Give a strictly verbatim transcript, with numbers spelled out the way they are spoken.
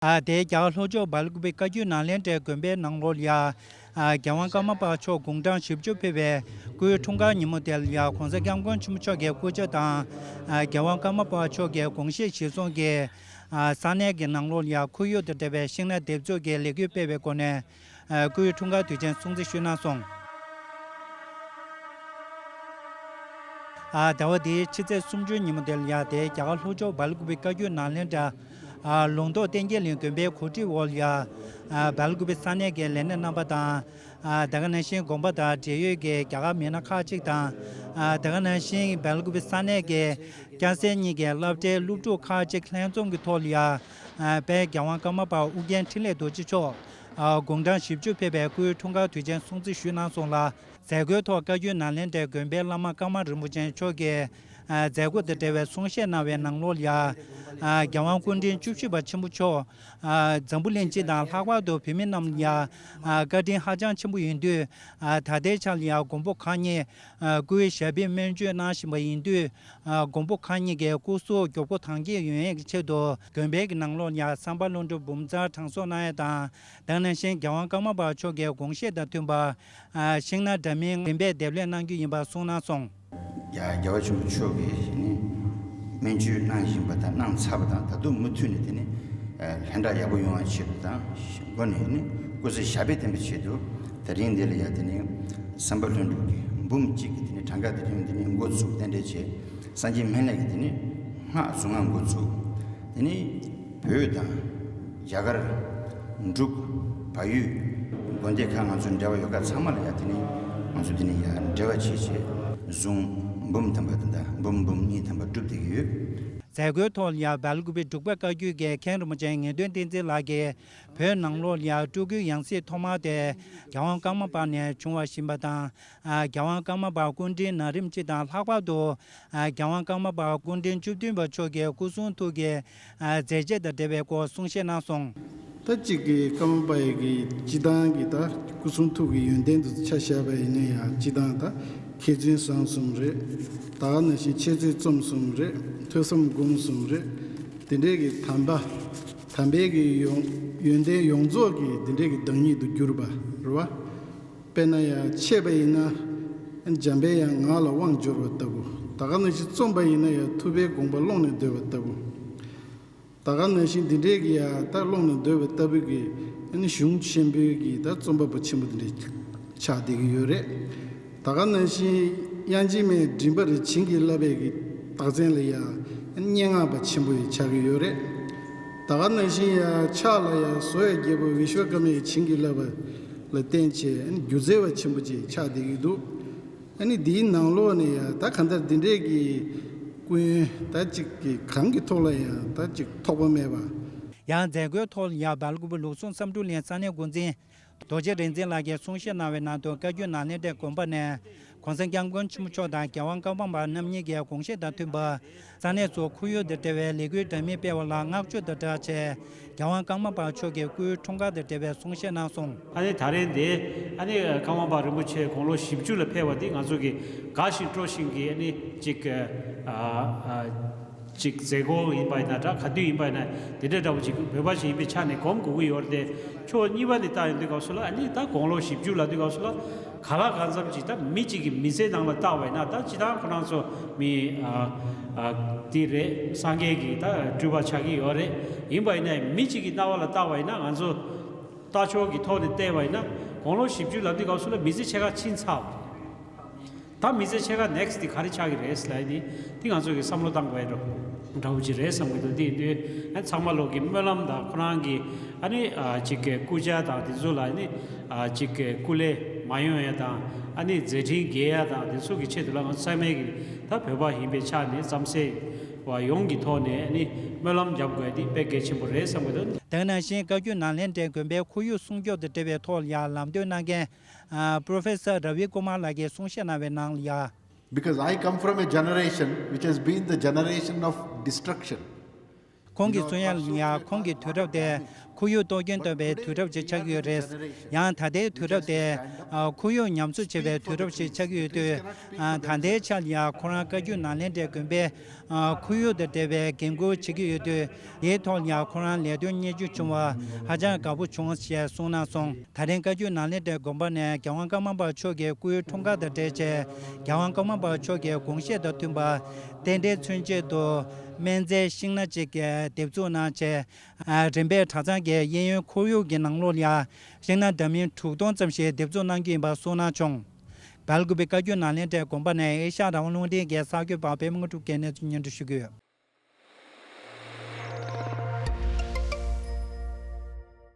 ཨ་དེའི་རྒྱ་གར་ལྷོ་ཕྱོགས་སྦེལ་ཀུ་པེ་བཀའ་བརྒྱུད་ནཱ་ལེནྡྲའི་དགོན་པའི་ནང་ལོགས་ལ་ཡ། ཨ་རྒྱལ་དབང་ཀརྨ་པ་མཆོག་དགུང་གྲངས་བཞི་བཅུ་ཕེབས་པའི་སྐུའི་འཁྲུངས་སྐར་ཉིན་མོ་དེ་ལ་ཡ། ༸གོང་ས་༸སྐྱབས་མགོན་ཆེན་པོ་མཆོག་གི་སྐུ་ཕྱྭ་དང་། ཨ་རྒྱལ་དབང་ཀརྨ་པ་མཆོག་གི་དགོངས་བཞེད་གཞིར་བཟུང་གིས། ཨ་ས་གནས་ཀྱི་ནང་ལོགས་ལ་ཡ་ཁོར་ཡུག་དང་འབྲེལ་བའི་ཤིང་སྣ་འདེབས་འཛུགས་ཀྱི་ལས་འགུལ་སྤེལ་བའི་སྒོ་ནས། ཨ་སྐུའི་འཁྲུངས་སྐར་དུས་ཆེན་སྲུང་བརྩི་ཞུས་གནང་སོང་། ཨ་ཟླ་བ་འདིའི་ཕྱི་ཚེས་སུམ་ཅུ་ཉིན་མོ་དེ་ལ་ཡ། དེ་རྒྱ་གར་ལྷོ་ཕྱོགས་སྦེལ་ཀུ་པེ་བཀའ་བརྒྱུད་ནཱ་ལེནྡྲ། ཨ་ལུང་རྟོགས་བསྟན་རྒྱས་གླིང་དགོན་པའི་གོ་སྒྲིག་འོག་ལ་ཡ། ཨ་སྦེལ་ཀུ་པེ་ས་གནས་ཀྱི་ལས་སྣེ་རྣམ་པ་དང་། ཨ་དེ་ག་ནང་བཞིན་དགོན་པ་དང་འབྲེལ་ཡོད་ཀྱི་རྒྱ་གར་མི་སྣ་ཁག་ཅིག་དང་། ཨ་དེ་ག་ནང་བཞིན་སྦེལ་ཀུ་པེ་ས་གནས་ཀྱི་སྐྱ་སེར་གཉིས་ཀྱི་སློབ་གྲྭའི་སློབ་ཕྲུག་ཁག་ཅིག་ལྷན་འཛོམས་ཀྱི་ཐོག་ལ་ཡ། ཨ་དཔལ་རྒྱལ་དབང་ཀརྨ་པ་ཨོ་རྒྱན་འཕྲིན་ལས་རྡོ་རྗེ་མཆོག་ཨ་དགུང་གྲངས་བཞི་བཅུ་ཕེབས་པའི་སྐུའི་འཁྲུངས་སྐར་དུས་ཆེན་སྲུང་བརྩི་ཞུས་གནང་སོང་ལ། མཛད་སྒོའི་ཐོག་བཀའ་བརྒྱུད་ནཱ་ལེནྡྲའི་དགོན་པའི་བླ་མ་ཀརྨ་རིན་པོ་ཆེ་མཆོག་གིས། ཨ་མཛད་སྒོ་དང་འབྲེལ་བའི་གསུང་བཤད་གནང་བའི་ནང་ལོགས་ལ་ཡ། ཨ་རྒྱལ་དབང་སྐུ་ཕྲེང་བཅུ་བཞི་པ་ཆེན་པོ་མཆོག་ཨ་འཛམ་བུ་གླིང་སྤྱི་དང་ལྷག་པར་དུ་བོད་མི་རྣམས་ལ་ཡ། ཨ་བཀའ་དྲིན་ཧ་ཅང་ཆེན་པོ་ཡིན་དུས། ཨ་ད་ལྟའི་ཆར་ལ་ཡ་མགོན་པོ་གང་ཉིད། ཨ་སྐུའི་ཞབས་པད་སྨན་བཅོས་གནང་བཞིན་པ་ཡིན་དུས། ཨ་མགོན་པོ་གང་ཉིད་ཀྱི་སྐུ་གཟུགས་མགྱོགས་པོ་དྭངས་སྐྱེད་ཡོང་ཡས་ཀྱི་ཆེད་དུ། དགོན་པའི་གི་ནང་ལོགས་ལ་ཡ་བསམ་པ་ལྷུན་གྲུབ་འབུམ་ཚར་གྲངས་གསོག་གནང་ཡས་དང་། དེ་ནང་བཞིན་རྒྱལ་དབང་ཀརྨ་པ་མཆོག་གི་དགོངས་བཞེད་དང་མཐུན་པ། ཨ་ཤིང་སྣ་འདྲ་མིན་རིམ་པས་འདེབས་ལས་གནང་རྒྱུ་ཡིན་པ་གསུངས་གནང་སོང་། ཡ་རྒྱལ་བ་ཆེན་པོ་མཆོག་གིས་ནི་སྨན་བཅོས་གནང་བཞིན་པ་དང་གནང་ཚར་བ་དང་། ད་དུང་མུ་མཐུད་ནས་དེ་ནི་ལྷན་གྲགས་ཡག་པོ་ཡོང་བའི་ཆེད་དུ་དང་། སྒོ་ནས་ནི་སྐུ་ཚེ་ཞབས་པད་བརྟན་པའི་ཆེད་དུ། དེ་རིང་འདི་ལ་ཡ་དེ་ནི་བསམ་པ་ལྷུན་གྲུབ་ཀྱིས་འབུམ་གཅིག་གི་དེ་ནི་གྲངས་ཀ་དེ་རིང་དེ་ནི་འགོ་བཙུགས། རྟེན་འབྲེལ་བྱས། སངས་རྒྱས་སྨན་བླ་གིས་དེ་ནི་སྔགས་གཟུངས་སྔགས་འགོ་བཙུགས། དེ་ནི་བོད་དང་རྒྱ་གར། འབྲུག་བལ་ཡུལ། དགོན་སྡེ་ཁག་ང་ཚོ་འབྲེལ་བ་ཡོད་ཁག་ཚང་མ་ལ་ཡ་དེ་ནི་ང་ཚོ་དེ་ནི་ཡ་འབྲེལ་བ་བྱེད་བྱེད་གཟུངས་འབུམ་ཐམ་པ་དེ་འདྲ་འབུམ་འབུམ་གཉིས་ཐམ་པ་སྒྲུབ་བསྡད་ཀྱི་ཡོད། མཛད་སྒོའི་ཐོག་ལ་ཡ་སྦེལ་ཀུ་པེ་འབྲུག་པ་བཀའ་བརྒྱུད་ཀྱི་མཁན་རིན་པོ་ཆེ་ངེས་དོན་བསྟན་འཛིན་ལགས་ཀྱིས། བོད་ནང་ལོགས་ལ་ཡ་སྤྲུལ་སྐུའི་ཡང་སྲིད་ཐོག་མ་དེ་རྒྱལ་དབང་ཀརྨ་པ་ནས་བྱུང་བ་བཞིན་པ་དང་། ཨ་རྒྱལ་དབང་ཀརྨ་པ་སྐུ་ཕྲེང་ན་རིམ་སྤྱི་དང་། ལྷག་པར་དུ་ཨ་རྒྱལ་དབང་ཀརྨ་པ་སྐུ་ཕྲེང་བཅུ་བདུན་པ་མཆོག་གི་སྐུ་གསུང་ཐུགས་ཀྱི་ཨ་མཛད་རྗེས་དང་འབྲེལ་བའི་སྐོར་གསུང་བཤད་གནང་སོང་། ད་གཅིག་གི་ཀརྨ་པ་ཡི་གི་སྤྱི་བཏང་གི་ད་སྐུ་གསུང་ཐུགས་ཀྱི་ཡོན་ཏན་དུ་ཆ་བཞག་པ་ཡིན་ན་ཡང་། སྤྱི་བཏང་ད་མཁས་བཙུན་བཟང་གསུམ་རེད། ད་ག་ནང་བཞིན་འཆད་རྩོད་རྩོམ་གསུམ་རེད། ཐོས་བསམ་སྒོམ་གསུམ་རེད། དེ་འདྲའི་གི་དམ་པ། དམ་པའི་གི་ཡོན་ཡོན་ཏན་ཡོངས་རྫོགས་ཀྱི་དེ་འདྲའི་གི་བདག་ཉིད་དུ་གྱུར་པ་རེད་བ། དཔེར་ན་ཡང་འཆད་པ་ཡིན་ན་འཇམ་པའི་དབྱངས་ངག་ལ་དབང་འབྱོར་བ་ལྟ་བུ། ད་ག་ནང་བཞིན་རྩོམ་པ་ཡིན་ན་ཡང་ཐུབ་པའི་དགོངས་པ་ཀློང་ནས་བརྡོལ་བ་ལྟ་བུ། ད་ག་ནང་བཞིན་འདི་འདྲའི་གི་ཡང་ད་ཀློང་ནས་བརྡོལ་བ་ལྟ་བུ་གི་ཨ་ནི་གཞུང་ཆེན་པོའི་གི་ད་རྩོམ་པ་པོ་ཆེན་པོ་འདི་འདྲ་ཆགས་བསྡད་ཀྱི་ཡོད་རེད། ད་ག་ནང་བཞིན་དབྱངས་འཆི་མེད་མགྲིན་པ་རེད་བྱིན་གྱིས་བརླབས་པའི་གི་རྟགས་མཚན་ལ་ཡང་སྙན་ངག་པ་ཆེན་པོ་ཡང་ཆགས་ཀྱི་ཡོད་རེད། ད་ག་ནང་བཞིན་ཡང་ཕྱག་ལ་ཡང་བཟོ་ཡི་རྒྱལ་པོ་བི་ཤྭ་ཀརྨ་ཡང་བྱིན་གྱིས་བརླབས་པ་ལ་བརྟེན་བྱས་སྒྱུ་རྩལ་བ་ཆེན་པོ་ཅིག་ཆགས་བསྡད་ཀྱི་འདུག་ཨ་ནི་འདིའི་ནང་ལོགས་ནས་ཡང་ད་གང་ལྟར་འདི་འདྲའི་གི་སྐུ་ཡོན་ད་ཅིག་གི་གང་གི་ཐོག་ལ་ཡང་ད་ཅིག་ཐོགས་པ་མེད་པ། ཡང་མཛད་སྒོའི་ཐོག་ལ་ཡང་སྦེལ་ཀོབ་ལུགས་ཟུང་བསམ་འགྲུབ་གླིང་ས་གནས་འགོ་འཛིན་རྡོ་རྗེ་རིག་འཛིན་ལགས་ཀྱིས་གསུང་བཤད་གནང་བའི་ནང་དུ། བཀའ་བརྒྱུད་ནཱ་ལེནྡྲའི་དགོན་པ་ནས་༸གོང་ས་༸སྐྱབས་མགོན་ཆེན་པོ་མཆོག་དང་རྒྱལ་དབང་ཀརྨ་པ་རྣམ་གཉིས་ཀྱི་དགོངས་བཞེད་དང་མཐུན་པ། ས་གནས་སུ་ཁོར་ཡུག་དང་འབྲེལ་བའི་ལས་འགུལ་འདྲ་མིན་སྤེལ་བ་ལ་བསྔགས་བརྗོད་དང་སྦྲགས་བྱས། རྒྱལ་དབང་ཀརྨ་པ་མཆོག་གི་སྐུའི་འཁྲུངས་སྐར་དང་འབྲེལ་བའི་གསུང་བཤད་གནང་སོང་། ཨ་ནི་ད་རེས་འདི་ཨ་ནི་ཀརྨ་པ་རིན་པོ་ཆེ་དགུང་ལོ་བཞི་བཅུ་ལ་ཕེབས་པ་འདི་ང་ཚོ་གི་དགའ་ཞིང་སྤྲོ་ཞིང་གི་ཨ་ནི་ཅིག་ཨ་ཨ་ཅིག་མཛད་སྒོ་ཡིན་པ་ཡིན་ན་འདྲ། ག་དུས་ཡིན་པ་ཡིན་ན་དེ་འདྲ་འདྲ་པོ་ཅིག་བོད་པ་ཞིག་ཡིན་པའི་ཆ་ནས་སྒོམ་དགོས་ཀྱི་ཡོད་རེད་དེ། ཕྱོགས་གཉིས་པ་ནས་བལྟ་ཡོང་དུས་སྐབས་སུ་ལ། ཨ་ནི་ད་དགུང་ལོ་བཞི་བཅུ་ལབ་དུས་སྐབས་སུ་ལ། ག་ལ་གང་འཚམ་ཅིག་ད་མི་གཅིག་གི་མི་ཚེའི་ནང་ལ་བལྟ་བ་ཡིན་ན། ད་སྤྱིར་བཏང་ཁོ་རང་ཚོ་མི་ཨ་ཨ་དེ་རེད། སངས་རྒྱས་ཀྱི་ད་སྤྲུལ་པ་ཆགས་ཀྱི་ཡོད་རེད། ཡིན་པ་ཡིན་ན་མི་གཅིག་གི་རྣ་བ་ལ་བལྟ་བ་ཡིན་ན། ང་ཚོ་ལྟ་ཕྱོགས་ཀྱི་ཐོག་ནས་བལྟས་པ་ཡིན་ན། དགུང་ལོ་བཞི་བཅུ་ལབ་དུས་སྐབས་སུ་ལ་མི་ཚེ་ཕྱེད་ཀ་ཕྱིན་ཚར་བ་རེད། ད་མི་ཚེ་ཕྱེད་ཀ་ནེག་སི་ཊི་དེ་ག་རེ་ཆགས་ཀྱི་རེད་ལབ་ནི་དེ་ང་ཚོ་གི་བསམ་བློ་བཏང་དགོས་ཡ་འདྲ་པོ་ཅིག་རེད་བསམ་གྱི་འདུག་དེ་ཡིན་དུས་ཨ་ཚང་མ་ལོག་གི་སྨོན་ལམ་དང་། ཁོ་རང་གི་ཨ་ནི་ཨ་ཅིག་གི་སྐུ་ཕྱྭ་དང་དེ་ཚོ་ལ་ཨ་ནི་ཨ་ཅིག་གི་སྐུ་ལས་མ་ཡོང་ཡ་དང་། ཨ་ནི་མཛད་འཕྲིན་རྒྱས་ཡ་དང་། དེ་ཚོ་གི་ཆེད་དུ་ལ་ང་ཚང་མས་གི་ད་བོད་པ་ཡིན་པའི་ཆ་ནས་རྩམ་ཟན་པ་ཡོངས་ཀྱི་ཐོག་ནས་ཨ་ནི་སྨོན་ལམ་རྒྱབ་དགོས་ཡ་དེ་དཔེ་གལ་ཆེན་པོ་རེད་བསམ་གྱི་འདུག་དེ་ནང་བཞིན་བཀའ་བརྒྱུད་ནཱ་ལེནྡྲའི་དགོན་པའི་ཁོར་ཡུག་སྲུང་སྐྱོབ་དང་འབྲེལ་བའི་ཐོག་ལ་ཡང་ལམ་སྟོན་གནང་མཁན། ཨ་Professor Ravi Kumar ལགས་ཀྱིས་གསུང་བཤད་གནང་བའི་ནང་ལ་ཡ། Because I come from a generation which has been the generation of destruction. ཁོང་གིས་གསུང་ཡ་ལ་ཡ། ཁོང་གི་དུས་རབས་དེ་ཁོར་ཡུག་གཏོར་སྐྱོན་བཏང་བའི་དུས་རབས་ཅིག་ཆགས་ཀྱི་ཡོད་རེད། ཡང་ད་ལྟའི་དུས་རབས་དེ་ཨ་ཁོར་ཡུག་ཉམས་གསོ་བྱེད་པའི་དུས་རབས་ཤིག་ཆགས་ཀྱི་ཡོད་དུས། ཨ་ད་ལྟའི་ཆ་ལ་ཡ་ཁོ་རང་བཀའ་བརྒྱུད་ནཱ་ལེནྡྲའི་དགོན་པའི་ཨ་ཁོར་ཡུག་དང་འབྲེལ་བའི་འགན་འཁུར་བྱེད་ཀྱི་ཡོད་དུས། དེའི་ཐོག་ལ་ཡ་ཁོ་རང་ལས་དོན་གཉེར་རྒྱུ་བྱུང་བ་ཧ་ཅང་དགའ་པོ་བྱུང་ཞེས་གསུངས་གནང་སོང་། ད་རིང་བཀའ་བརྒྱུད་ནཱ་ལེནྡྲའི་དགོན་པ་ནས་རྒྱལ་དབང་ཀརྨ་པ་མཆོག་གི་སྐུའི་འཁྲུངས་སྐར་དང་འབྲེལ་བྱས། རྒྱལ་དབང་ཀརྨ་པ་མཆོག་གི་དགོངས་བཞེད་དང་མཐུན་པར། རྟེན་འབྲེལ་མཚོན་ཆེད་དུ་སྨན་རྫས་ཤིང་སྣ་གཅིག་གི་འདེབས་འཛུགས་གནང་བྱས། ཨ་རིམ་པས་གྲྭ་ཚང་གི་གཡས་གཡོན་ཁོར་ཡུག་གི་ནང་ལོགས་ལ་ཡ་ཤིང་སྣ་འདྲ་མིན་དྲུག་སྟོང་ཙམ་ཞིག་འདེབས་འཛུགས་གནང་རྒྱུ་ཡིན་པ་གསུངས་གནང་བྱུང་། སྦེལ་ཀོབ་བཀའ་བརྒྱུད་ནཱ་ལེནྡྲའི་དགོན་པ་ནས་ཨེ་ཤ་ཡ་རང་དབང་རླུང་འཕྲིན་གྱི་གསར་འགོད་པ་པད་མ་དངོས་གྲུབ་ཀྱིས་གནས་ཚུལ་སྙན་སྒྲོན་ཞུ་གི་ཡོད།